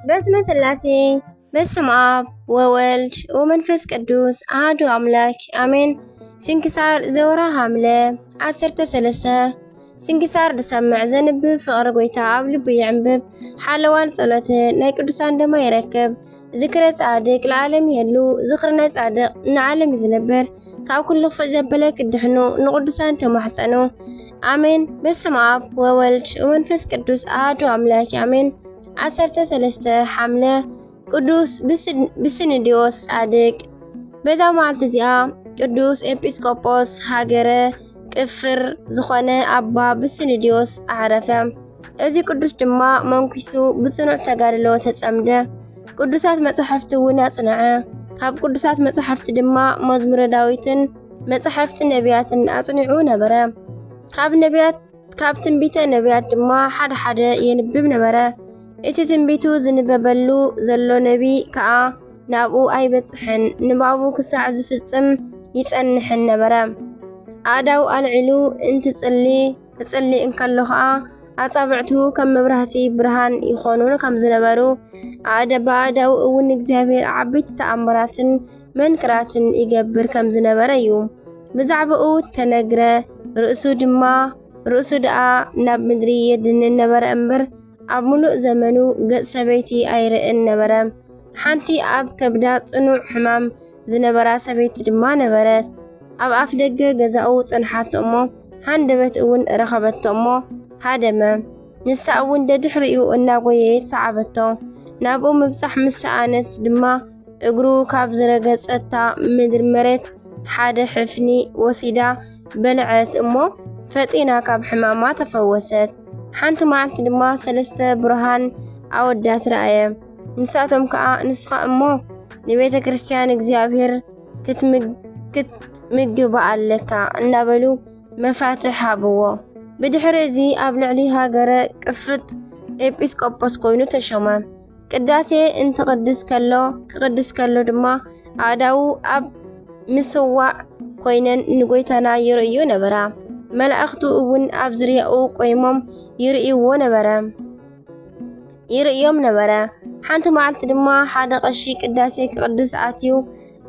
በስመ ስላሴ፣ በስመ ኣብ ወወልድ ወመንፈስ ቅዱስ ኣሐዱ ኣምላክ ኣሜን። ስንክሳር ዘወርሃ ሐምለ ዓሰርተ ሰለስተ። ስንክሳር ዝሰምዕ ዘንብብ ፍቕሪ ጎይታ ኣብ ልቡ የዕንብብ። ሓለዋን ጸሎትን ናይ ቅዱሳን ደማ ይረክብ። ዝክረ ጻድቅ ለዓለም ይሄሉ፣ ዝክረ ናይ ጻድቅ ንዓለም እዩ ዝነብር። ካብ ኩሉ ክፉእ ዘበለ ክድሕኑ ንቅዱሳን ተማሕጸኑ። ኣሜን። በስመ ኣብ ወወልድ ወመንፈስ ቅዱስ ኣሐዱ ኣምላክ ኣሜን። ዓሰርተ ሰለስተ ሐምለ ቅዱስ ብስን-፣ ብስንዲዮስ ጻድቅ። በዛ መዓልቲ እዚኣ ቅዱስ ኤጲስቆጶስ ሃገረ ቅፍር ዝኾነ ኣባ ብስንዲዮስ ኣዕረፈ። እዚ ቅዱስ ድማ መንኩሱ ብጽኑዕ ተጋድሎ ተጸምደ። ቅዱሳት መጻሕፍቲ እውን ኣጽንዐ። ካብ ቅዱሳት መጻሕፍቲ ድማ መዝሙረ ዳዊትን መጻሕፍቲ ነቢያትን ኣጽኒዑ ነበረ። ካብ ነቢያት፣ ካብ ትንቢተ ነቢያት ድማ ሓደ ሓደ የንብብ ነበረ። እቲ ትንቢቱ ዝንበበሉ ዘሎ ነቢ ከኣ ናብኡ ኣይበጽሕን፣ ንባቡ ክሳዕ ዝፍጽም ይጸንሕን ነበረ። ኣእዳው ኣልዒሉ እንትጽሊ፣ ክጽሊ እንከሎ ኸኣ፣ ኣጻብዕቱ ከም መብራህቲ ብርሃን ይኾኑ ከም ዝነበሩ፣ ኣእደ-፣ ብኣእዳው እውን እግዚኣብሔር ዓበይቲ ተኣምራትን መንክራትን ይገብር ከም ዝነበረ እዩ ብዛዕባኡ ተነግረ። ርእሱ ድማ፣ ርእሱ ደኣ ናብ ምድሪ የድንን ነበረ እምበር፣ ኣብ ምሉእ ዘመኑ ገጽ ሰበይቲ ኣይርእን ነበረ። ሓንቲ ኣብ ከብዳ ጽኑዕ ሕማም ዝነበራ ሰበይቲ ድማ ነበረት። ኣብ ኣፍ ደገ ገዛኡ ጸንሓቶ እሞ፣ ሃንደበት እውን ረኸበቶ እሞ፣ ሃደመ። ንሳ እውን ደድሕሪኡ እናጎየየት ሰዓበቶ። ናብኡ ምብጻሕ ምስ ሰኣነት ድማ፣ እግሩ ካብ ዝረገጸታ ምድሪ መሬት ሓደ ሕፍኒ ወሲዳ በልዐት እሞ፣ ፈጢና ካብ ሕማማ ተፈወሰት። ሓንቲ መዓልቲ ድማ ሰለስተ ብሩሃን ኣወዳት ረኣየ። ንሳቶም ከኣ፣ "ንስኻ እሞ ንቤተ ክርስቲያን እግዚኣብሔር ክትምግ-፣ ክትምግባ ኣለካ" እናበሉ መፋትሕ ሃብዎ። ብድሕሪ እዚ ኣብ ልዕሊ ሃገረ ቅፍጥ ኤጲስቆጶስ ኮይኑ ተሾመ። ቅዳሴ እንትቕድስ ከሎ፣ ክቕድስ ከሎ ድማ ኣእዳዉ ኣብ ምስዋዕ ኮይነን ንጎይታና ይርእዮ ነበራ። መላእኽቱ እውን ኣብ ዙርያኡ ቆይሞም ይርእይዎ ነበረ፣ ይርእዮም ነበረ። ሓንቲ መዓልቲ ድማ ሓደ ቀሺ ቅዳሴ ክቕድስ ኣትዩ፣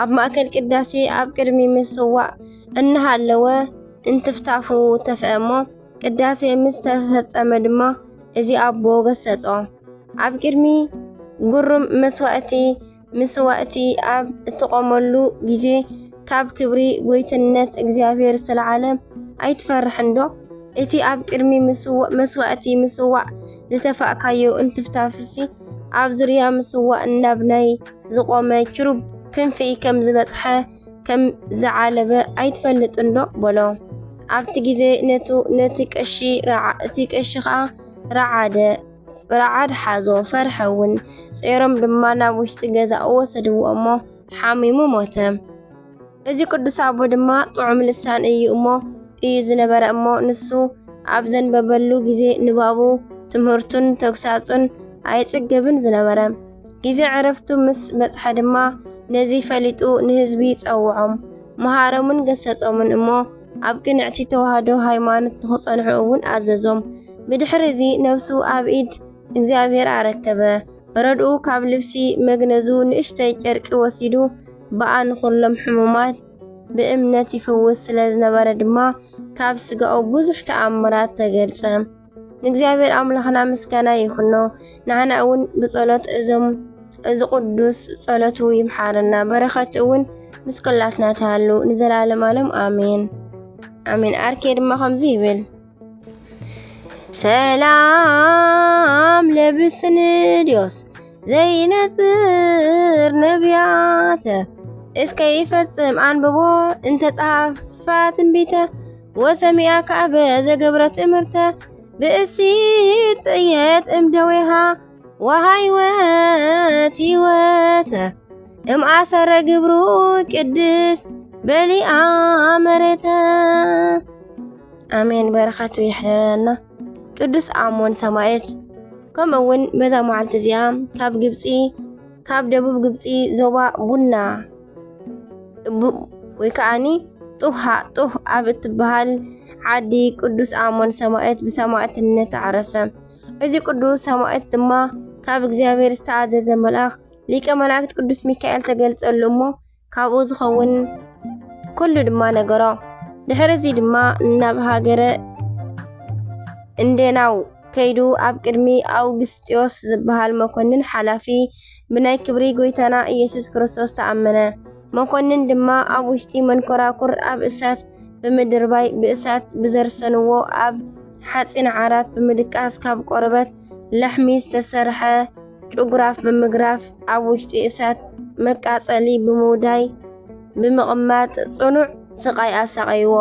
ኣብ ማእከል ቅዳሴ ኣብ ቅድሚ ምስዋዕ እናሃለወ እንትፍታፉ ተፍአ እሞ፣ ቅዳሴ ምስ ተፈጸመ ድማ እዚ ኣቦ ገሰጾ። ኣብ ቅድሚ ግሩም መስዋእቲ፣ ምስዋእቲ ኣብ እትቆመሉ ግዜ፣ ካብ ክብሪ ጎይትነት እግዚኣብሔር ዝተለዓለ ኣይትፈርሕን ዶ? እቲ ኣብ ቅድሚ ምስዋ-፣ መስዋእቲ ምስዋዕ ዝተፋእካዮ እንትፍታፍሲ፣ ኣብ ዙርያ ምስዋእ ናብ ናይ ዝቆመ ኪሩብ ክንፊ ከም ዝበጽሐ፣ ከም ዝዓለበ ኣይትፈልጥን ዶ? በሎ። ኣብቲ ግዜ ነቱ-፣ ነቲ ቀሺ ረዓ-፣ እቲ ቀሺ ኸኣ ረዓደ፣ ረዓድ ሓዞ፣ ፈርሐ እውን። ጾሮም ድማ ናብ ውሽጢ ገዛኡ ወሰድዎ እሞ ሓሚሙ ሞተ። እዚ ቅዱስ ኣቦ ድማ ጥዑም ልሳን እዩ እሞ፣ እዩ ዝነበረ እሞ፣ ንሱ ኣብ ዘንበበሉ ግዜ ንባቡ፣ ትምህርቱን ተግሳጹን ኣይጽገብን ዝነበረ። ግዜ ዕረፍቱ ምስ በጽሐ ድማ ነዚ ፈሊጡ ንህዝቢ ጸውዖም፣ መሃሮምን ገሰጾምን እሞ፣ ኣብ ቅንዕቲ ተዋህዶ ሃይማኖት ንኽጸንሑ እውን ኣዘዞም። ብድሕሪ እዚ ነፍሱ ኣብ ኢድ እግዚኣብሔር ኣረከበ። ረድኡ ካብ ልብሲ መግነዙ ንእሽተይ ጨርቂ ወሲዱ፣ ብኣ ንኹሎም ሕሙማት ብእምነት ይፍውስ ስለ ዝነበረ ድማ፣ ካብ ስጋኡ ብዙሕ ተኣምራት ተገልጸ። ንእግዚኣብሔር ኣምላኽና ምስጋና ይኹኖ። ንዓና እውን ብጸሎት እዞም፣ እዚ ቅዱስ ጸሎቱ ይምሓረና። በረኸቱ እውን ምስ ኩላትና ትሃሉ ንዘለዓለም ዓለም። ኣሜን። ኣሜን። ኣርኬ ድማ ከምዚ ይብል። ሰላም ለብስንድዮስ ዘይነጽር ነቢያተ፣ እስከ ይፈጽም ኣንብቦ እንተጻሕፋ ትንቢተ፣ ወሰሚያ ከኣበ ዘገብረ ትእምርተ፣ ብእሲ ጥየት እምደዌሃ ወሃይወት ህይወተ፣ እምኣሰረ ግብሩ ቅድስት በሊኣ መሬተ። ኣሜን። በረኸቱ ይሕደረና። ቅዱስ ኣሞን ሰማዕት። ከምኡ እውን በዛ መዓልቲ እዚኣ ካብ ግብፂ፣ ካብ ደቡብ ግብፂ ዞባ ቡና ቡ-፣ ወይ ከዓኒ ጡሃ፣ ጡህ ኣብ እትበሃል ዓዲ ቅዱስ ኣሞን ሰማዕት ብሰማዕትነት ኣዕረፈ። እዚ ቅዱስ ሰማዕት ድማ ካብ እግዚኣብሔር ዝተኣዘዘ መልኣኽ ሊቀ መላእክት ቅዱስ ሚካኤል ተገልጸሉ እሞ ካብኡ ዝኸውን ኩሉ ድማ ነገሮ። ድሕሪ እዚ ድማ ናብ ሃገረ እንዴናው ከይዱ ኣብ ቅድሚ ኣውግስጢዮስ ዝበሃል መኮንን ሓላፊ ብናይ ክብሪ ጎይታና ኢየሱስ ክርስቶስ ተኣመነ። መኮንን ድማ ኣብ ውሽጢ መንኮራኩር ኣብ እሳት ብምድርባይ ብእሳት ብዘርሰንዎ ኣብ ሓጺን ዓራት ብምድቃስ ካብ ቆርበት ላሕሚ ዝተሰርሐ ጭጉራፍ ብምግራፍ ኣብ ውሽጢ እሳት መቃጸሊ ብምውዳይ ብምቕማጥ ጽኑዕ ስቓይ ኣሳቐይዎ።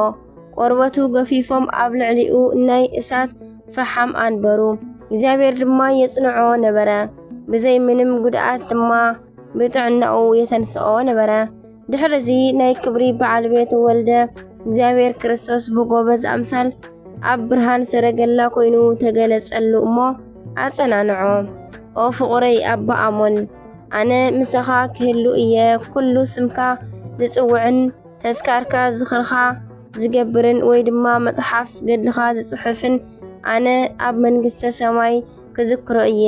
ቆርበቱ ገፊፎም ኣብ ልዕሊኡ ናይ እሳት ፈሓም ኣንበሩ። እግዚኣብሔር ድማ የጽንዖ ነበረ። ብዘይ ምንም ጉድኣት ድማ ብጥዕናኡ የተንስኦ ነበረ። ድሕርዚ ናይ ክብሪ በዓል ቤት ወልደ እግዚኣብሔር ክርስቶስ ብጎበዝ ኣምሳል ኣብ ብርሃን ሰረገላ ኮይኑ ተገለጸሉ እሞ ኣጸናንዖ። ኦ ፍቑረይ ኣባ ኣሞን፣ ኣነ ምሳኻ ክህሉ እየ። ኩሉ ስምካ ዝጽውዕን ተስካርካ ዝኽርኻ ዝገብርን ወይ ድማ መጽሓፍ ገድልኻ ዝጽሕፍን ኣነ ኣብ መንግስተ ሰማይ ክዝክሮ እየ።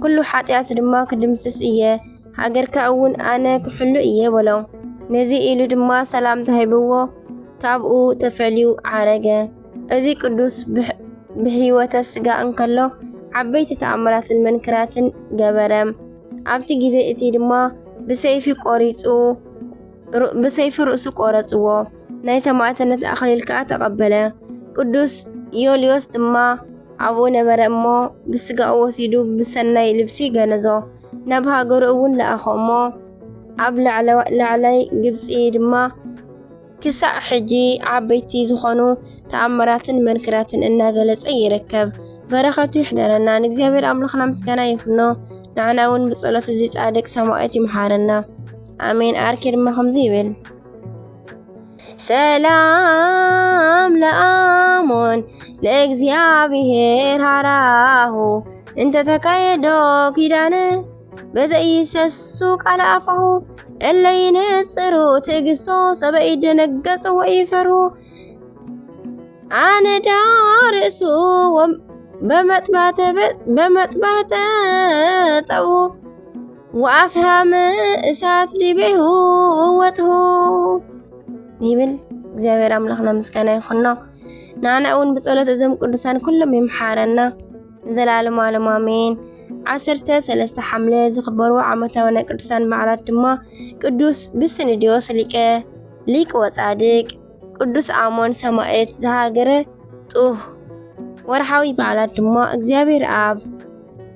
ኩሉ ሓጢኣት ድማ ክድምስስ እየ። ሃገርካ እውን ኣነ ክሕሉ እየ በሎ። ነዚ ኢሉ ድማ ሰላምታ ሂብዎ ካብኡ ተፈልዩ ዓረገ። እዚ ቅዱስ ብሕ-፣ ብህይወተ ስጋ እንከሎ ዓበይቲ ተኣምራትን መንክራትን ገበረ። ኣብቲ ግዜ እቲ ድማ ብሰይፊ ቆሪጹ፣ ሩ-፣ ብሰይፊ ርእሱ ቆረጽዎ። ናይ ሰማዕትነት ኣኽሊል ከኣ ተቐበለ። ቅዱስ ዮልዮስ ድማ ኣብኡ ነበረ እሞ ብስጋኡ ወሲዱ ብሰናይ ልብሲ ገነዞ። ናብ ሃገሩ እውን ለኣኾ እሞ ኣብ ላዕለ-፣ ላዕላይ ግብጺ ድማ ክሳዕ ሕጂ ዓበይቲ ዝኾኑ ተኣምራትን መንክራትን እናገለጸ ይርከብ። በረኸቱ ይሕደረና። ንእግዚኣብሔር ኣምላኽና ምስጋና ይኹኖ። ንዓና እውን ብጸሎት እዚ ጻድቅ ሰማዕት ይምሓረና። ኣሜን። ኣርኬ ድማ ከምዚ ይብል። ሰላም ለኣሞን ለእግዚኣብሔር ሃራሁ እንተ ተካየዶ ኪዳነ በዘይሰሱ ቃል ኣፋሁ እለ ይነጽሩ ትዕግስቶ ሰበ ይደነገጹ ወይፈርሁ። ኣነዳ ርእሱ ወም-፣ በመጥባተ በ-፣ በመጥባተ ጠቡ ወኣፍሃመ እሳት ዲቤሁ ወጥሁ ይብል። እግዚኣብሔር ኣምላኽና ምስጋና ይኹኖ። ንዓና እውን ብጸሎት እዞም ቅዱሳን ኩሎም ይምሓረና ንዘለዓለሙ ዓለም ኣሜን። ዓሰርተ ሰለስተ ሓምለ ዝኽበሩ ዓመታዊ ናይ ቅዱሳን በዓላት ድማ ቅዱስ ብስንድዮስ ሊቀ፣ ሊቅ ወጻድቅ፣ ቅዱስ ኣሞን ሰማዕት ዘሃገረ ጡህ። ወርሓዊ በዓላት ድማ እግዚኣብሔር ኣብ፣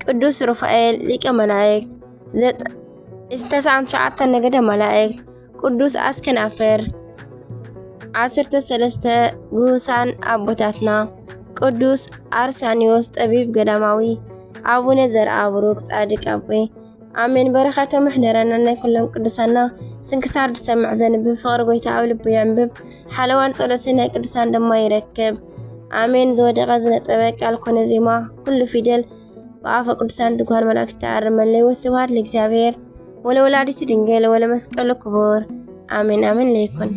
ቅዱስ ሩፋኤል ሊቀ መላእክት፣ ዘጠ-፣ ተስዓን ትሽዓተን ነገደ መላእክት፣ ቅዱስ ኣስከናፍር፣ ዓሰርተ ሰለስተ ግሁሳን ኣቦታትና፣ ቅዱስ ኣርሳኒዮስ ጠቢብ ገዳማዊ፣ ኣቡነ ዘርኣ ብሩክ ጻድቅ ኣቦይ። ኣሜን። በረኸቶም ይሕደረና ናይ ኩሎም ቅዱሳና። ስንክሳር ዝሰምዕ ዘንብብ ፍቕሪ ጎይታ ኣብ ልቡ የዕንብብ። ሓለዋን ጸሎትን ናይ ቅዱሳን ድማ ይረክብ። ኣሜን። ዝወደቐ ዝነጸበ ቃል ኮነ ዜማ ኩሉ ፊደል ብኣፈ ቅዱሳን ትጓሃር መላእክት ተኣርመለይ። ወስብሐት ለእግዚኣብሔር ወለወላዲቱ ድንግል ወለመስቀሉ ክቡር። ኣሜን ኣሜን ለይኩን።